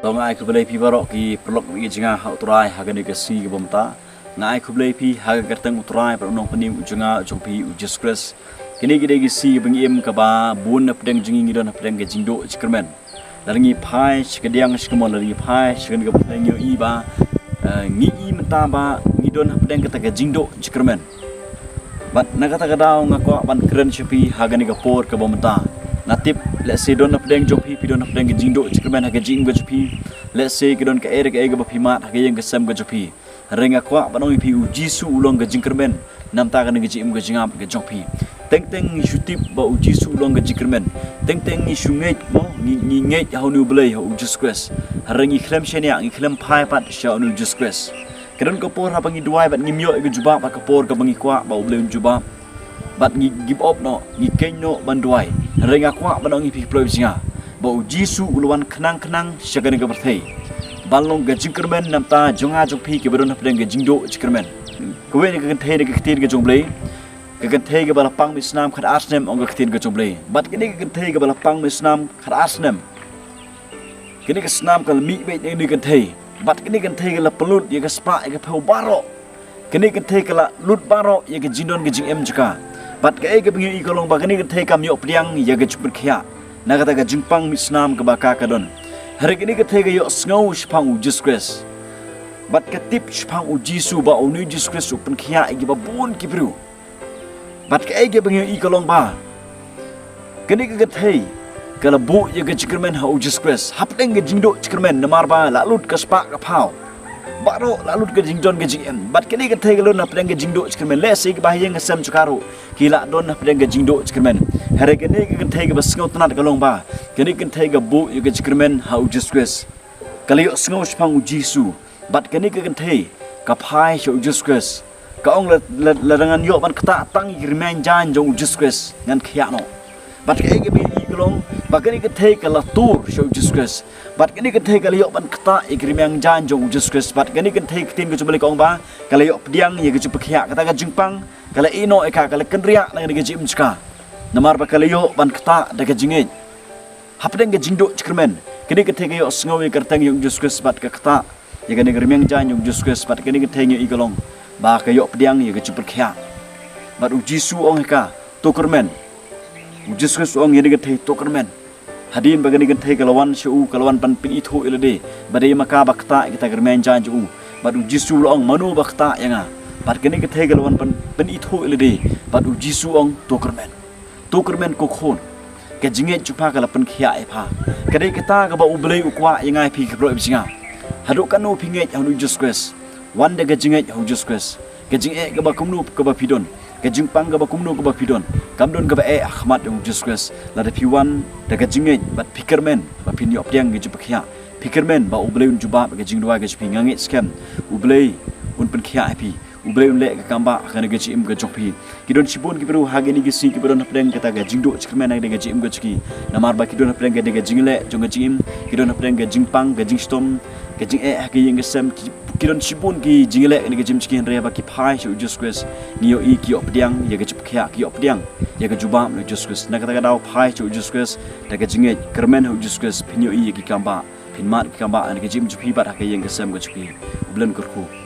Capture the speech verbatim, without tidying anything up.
To nga ai khublei phi baroh ki paralok baieit jong nga ha U Trai ha kane ka sngi kaba mynta. Nga ai khublei phi ha ka kyrteng U Trai bad U Nongpynim jong nga jong phi U Jisu Khrist. Kine ki dei ki sngi ba ngi im kaba bun na pdeng jong ngi ngi don na pdeng ka jingduh jingkyrmen. Lada ngi phai sha ka diang sha ka mon, lada ngi phai sha kane ka pdeng ngi ïohi ba, eh, ngi i mynta ba ngi don na pdeng kata ka jingduh jingkyrmen. Bad na kata ka daw nga kwah ban kren sha phi ha kane ka por kaba mynta. Nga tip lehse don na pdeng jong phi, phi don na pdeng ka jingduh jingkyrmen ha ka jingim ka jong phi. Lehse ka don kaei re kaei kaba phi mad ha ka ïing ka sem ka jong phi. Hynrei nga kwah ban ong ïa phi U Jisu u long ka jingkyrmen na bynta kane ka jingim ka jingngap ka jong phi. Teng teng ngi shu tip ba U Jisu u long ka jingkyrmen. Teng teng ngi shu ngeit mo, ngi, ngi ngeit ha une U Blei ha U Jisu Khrist. Hynrei ngi khlem shaniah, ngi khlem phai pat sha une U Jisu Khrist. Ka don ka por haba ngi duwai bad ngim ïoh ïa ka jubab ha ka por kaba ngi kwah ba U Blei un jubab. Bad ngi give up noh, ngi keiñ noh ban duwai. Hynrei nga kwah ban ong ïa phi paralok jong nga ba U Jisu u la wan khnang khnang sha kane ka pyrthei ban long ka jingkyrmen na bynta jong nga jong phi kiba don na pdeng ka jingduh jingkyrmen. Kawei na ka kynthei na ka ktien ka jong U Blei, ka kynthei kaba la pang mih snam khatar snem, ong ka ktien ka jong U Blei. Bad kane ka kynthei kaba la pang mih snam khatar snem, kane ka snam ka la mih beit na kane ka kynthei. Bad kane ka kynthei ka la pynlut ïa ka spah ïa ka phew baroh. Kane ka kynthei ka la lut baroh ïa ka jingdon ka jingem jong ka. Bad kaei kaba ngi ïohi ka long ba kane ka kynthei kam ïoh pdiang ïa ka jingpynkhiah na kata ka jingpang mih snam kaba ka ka don. Hynrei kane ka kynthei ka ïohsngew shaphang U Jisu Khrist. Bad ka tip shaphang U Jisu ba une U Jisu Khrist u pynkhiah ïa kiba bun ki briew. Bad kaei kaba ngi ïohi ka long ba kane ka kynthei ka la buh ïa ka jingkyrmen ha U Jisu Khrist hapdeng ka jingduh jingkyrmen, namar ba la lut ka spah ka phew baroh, la lut ka jingdon ka jingem. Bad kane ka kynthei ka la don hapdeng ka jingduh jingkyrmen, lehse kiba ha ïing ha sem jong ka ruh ki la don hapdeng ka jingduh jingkyrmen. Hynrei kane ka kynthei kaba sngewtynnat ka long ba kane ka kynthei ka buh ïa ka jingkyrmen ha U Jisu Khrist. Ka la ïohsngew shaphang U Jisu. Bad kane ka kynthei ka phai sha U Jisu Khrist. Ka ong, la, la, lada ngan ïoh ban ktah tang ïa ka rmiang jaiñ jong U Jisu Khrist ngan khiah noh. Bad kaei kaba ngi ïohi ka long ba kane ka kynthei ka la tur sha U Jisu Khrist. Bad kane ka kynthei ka la ïoh ban ktah ïa ka rmiang jaiñ jong U Jisu Khrist. Bad kane ka kynthei ka ktien ka jong U Blei ka ong ba ka la ïoh pdiang ïa ka jingpynkhiah, kata ka jingpang ka la ïeh noh ïa ka, ka la kynriah na kane ka jingim jong ka. Namar ba ka la ïoh ban ktah da ka jingngeit hapdeng ka jingduh jingkyrmen. Kane ka kynthei ka ïohsngew ïa ka kyrteng jong U Jisu Khrist bad ka ktah ïa kane ka rmiang jaiñ jong U Jisu Khrist. Bad kane ka kynthei ngi ïohi ka long ba ka ïoh pdiang ïa ka jingpynkhiah. Bad U Jisu u ong ïa ka, to kyrmen. U Jisu Khrist u ong ïa kane ka kynthei, to kyrmen. Hadien ba kane ka kynthei ka la wan sha u, ka la wan ban pynithuh ïa lade ba dei ma ka ba ktah ïa kata ka rmiang jaiñ jong u. Bad U Jisu u la ong, mano ba ktah ïa nga? Bad kane ka kynthei ka la wan ban pynithuh ïa lade. Bad U Jisu u ong, to kyrmen. To kyrmen ko khun. Ka jingngeit jong pha ka la pynkhiah ïa pha. Ka dei kata kaba U Blei u kwah ïa nga ïa phi ki paralok ki jong nga. Haduh katno phi ngeit ha U Jisu Khrist? Wan da ka jingngeit ha U Jisu Khrist. Ka jingeh kaba kumno kaba phi don, ka jingpang kaba kumno kaba phi don, kam don kaba eh ha khmat jong U Jisu Khrist. Lada phi wan da ka jingngeit bad phi kyrmen ba phin ïoh pdiang ïa ka jingpynkhiah. Phi kyrmen ba U Blei un jubab ïa ka jingduwai ka jong phi. Nga ngeit skhem U Blei un pynkhiah ïa phi. U Blei un leh ka kambah ha kane ka jingim ka jong phi. Ki don shibun ki briew ha kine ki sngi kiba don hapdeng kata ka jingduh jingkyrmen ha kane ka jingim ka jong ki. Namar ba ki don hapdeng kata ka jingleh jong ka jingim, ki don hapdeng ka jingpang, ka jingshitom, ka jingeh ha ka ïing ka sem, ki, ki don shibun ki jingleh ha kane ka jingim jong ki, hynrei haba ki phai sha U Jisu Khrist ngi ïohi ki ïoh pdiang ïa ka jingpynkhiah, ki ïoh pdiang ïa ka jubab na U Jisu Khrist. Na kata ka daw phai sha U Jisu Khrist da ka jingngeit, kyrmen ha U Jisu Khrist, phin ïohi ïa ki kambah, phin mad ki kambah ha kane ka jingim jong phi bad ha ka ïing ka sem ka jong phi. U Blei un kyrkhu.